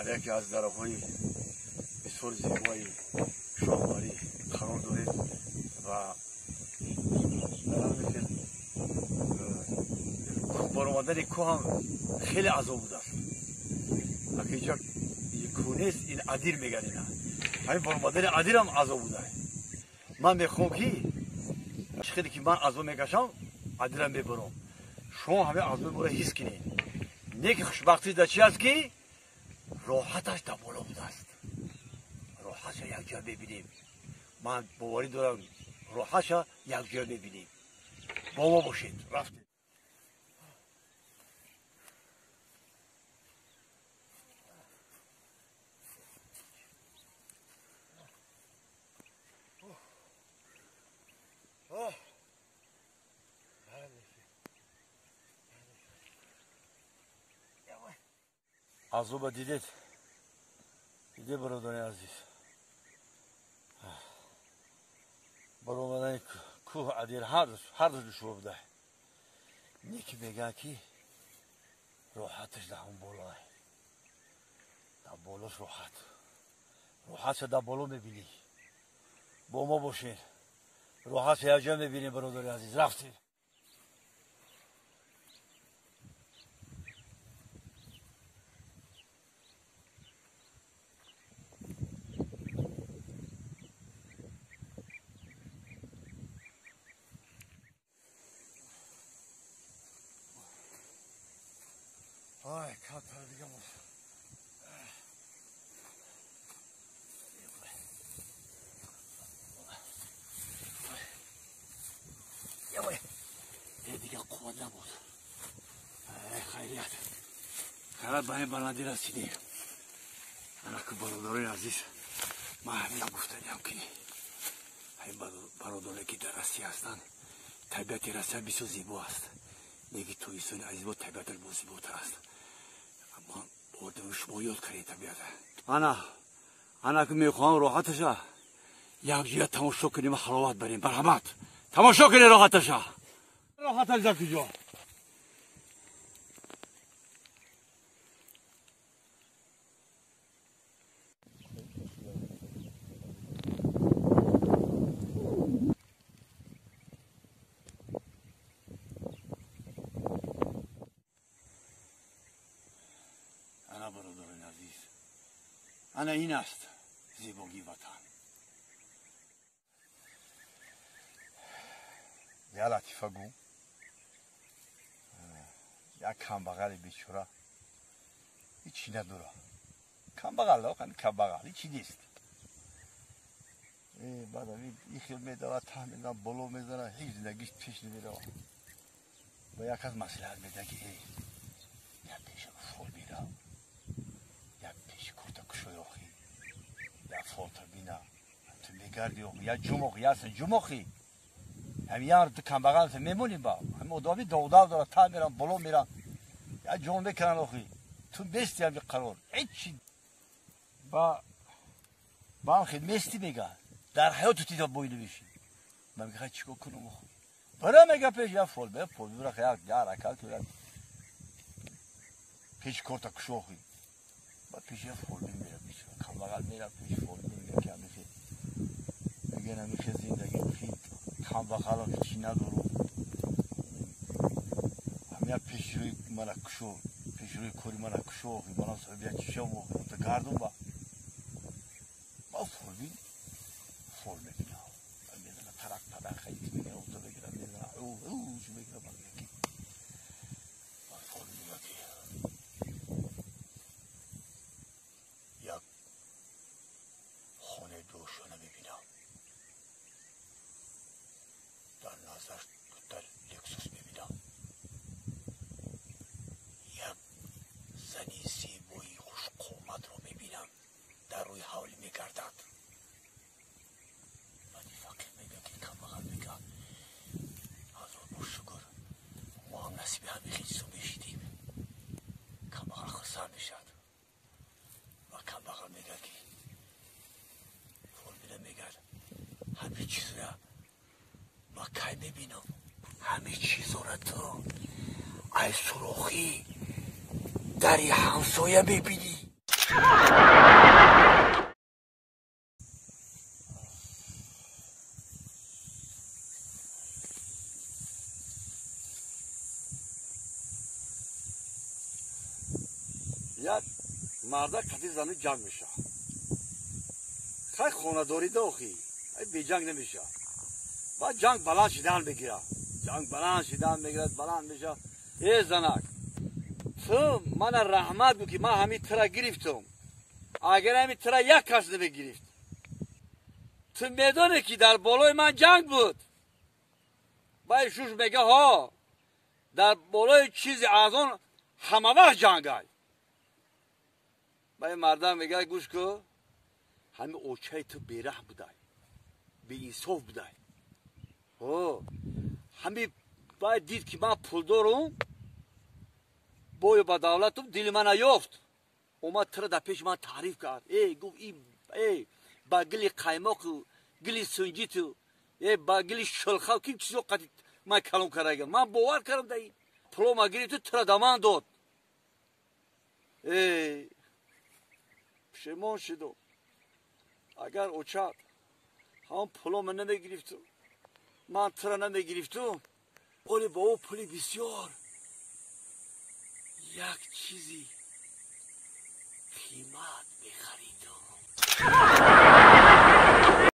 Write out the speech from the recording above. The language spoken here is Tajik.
Дар яке аз дараҳои бисёр зебои шоҳварӣ қарор дорем ва дар ҳамин баромадани кӯҳ ҳам хеле азоб будааст. Аки инҷа кӯҳ нест, ин адир мегӯянд ина. Ҳамин баромадани адир ҳам азоб будааст. Ман мехоҳам ки чӣ хеле ки ман азоб мекашам, адирам мебарам. Шумо ҳамин азоби моро ҳис кунед. Не ки хушбахтӣ дар чи аст ки роҳаташ дар боло будааст. Роҳатша якҷоя мебинем. Ман боварӣ дорам, роҳатша якҷоя мебинем. Бо мо бошед. Рафтем. Азоба дидед, диде бародари азиз, баромадани кӯҳ адир ҳар рӯз душвор буда. Не ки мегӯянд ки роҳаташ дар ҳамон боло, дар болош роҳат, роҳатша дар боло мебинӣ. Бо мо бошед, роҳатша якҷоя мебинем бародари азиз. Рафтем. Ай, камтар дига монд. Дига қувват набуд. Хайрият. Хайрат ба ин баландӣ расидем. Ана ки бародарони азиз, ман ҳамина гуфтаниям ки ҳамин бародароне ки дар Россия ҳастанд, табиати Россия бисёр зебо аст. Неки тоҷикистони азиз бо табиаташ боз зеботар аст. Ман одами шумо ёд кардем табиата. Ана ки мехоҳам роҳаташа якҷоя тамошо кунем ва ҳаловат барем. Марҳамат, тамошо кунем роҳаташа. Роҳаташ дар куҷо? Ана бародарони азиз, ана ин аст зебогии ватан. Я латифа гӯ, як камбағали бечора ҳичи надора. Камбағал, камбағал ҳичи нест. Баъд ин хел медавад, таҳ мезанад, боло мезанад, ҳеҷ зиндагиш пеш намеравад. Ба як кас маслиҳат медиҳад ки эй, як пеша фол бирав, як пеши курта кушой охи, як фолта бина, ту мегарди охи, як ҷум охи, ясен ҷум охи. Ҳамин яр ту камбағал мемонӣ ба ҳамин одами доғдав дорад, таҳ мерам, боло мерам, як ҷон мекунанд охи. Ту мести ҳамин қарор, ҳечи ба ҳам хел мести мегӯяд. Дар ҳаёту тида бой намешӣ. Ман мегӯям чӣ кор кунам охи? Бара мега пеш як фол, бе фол бира як ҳаракат кунад. Пеш корта кушо охи. Ба пеш як фол мера пеш. Камбағал мера пеш фол мера ки ҳамин хел. Мегӯянд ҳамин хел зиндагӣ хел камбағалам ҳечи надорам. Ҳамин як пеши рӯи мана кушо, пеши рӯи кори мана кушо охи, манам соҳиби як чишам охи, та гардум ба. Ба фолбин фол мебинам. Мезана тарак падар хеле мегирам, то мегирам, мезана ӯ чӣ мегирам, мегӯям ки фол мегӯяд ки як хонаи дӯшона мебинам. Дар назар дута Лексус мебинам. Як зани зебои хушқоматро мебинам, дар рӯи ҳавлӣ мегардад. Баъди фақир мегӯяд ки камбағал мегӯяд ҳазор бор шукр, мо ҳам насиби ҳамин хел чизо мешидем. Камбағал хурсанд мешавад ва камбағал мегӯяд ки фолбина мегӯяд ҳамин чизоя ман кай мебинам? Ҳамин чизора ту ай сурохӣ дари ҳамсоя мебинӣ. Як марда қати зани ҷанг меша. Хай хонадорӣ дохи, ай беҷанг намеша. Баъд ҷанг баланд шидан мегирад. Ҷанг баланд шидан мегирад, баланд меша. Э занак, ту мана раҳмат гӯ ки ман ҳамин тира гирифтум. Агар ҳамин тира як кас намегирифт. Ту медонӣ ки дар болои ман ҷанг буд. Баъд шуш мега ҳо, дар болои чизи аз он ҳама вақт ҷангай. Баъд мардам мегӯяд гӯш кӯ, ҳамин очаи ту бераҳм будай, беинсоф будай. Ҳамин баъд дид ки ман пул дорум, бою ба давлатум, дили мана ёфт. Омад тира дар пеши ман таъриф кард. Эй, гуфт, эй, ба гили қаймоқу гили сунҷиту, эй, ба гили шулхав ким чизо қати ман калом кардагам. Ман бовар кардам дар ин пулома гирифту тира да ман дод. Эй, пушаймон шудум. Агар очат ҳамон пулома намегирифту, ман тира намегирифту, оли ба ӯ пули бисёр як чизи қимат мехаридум.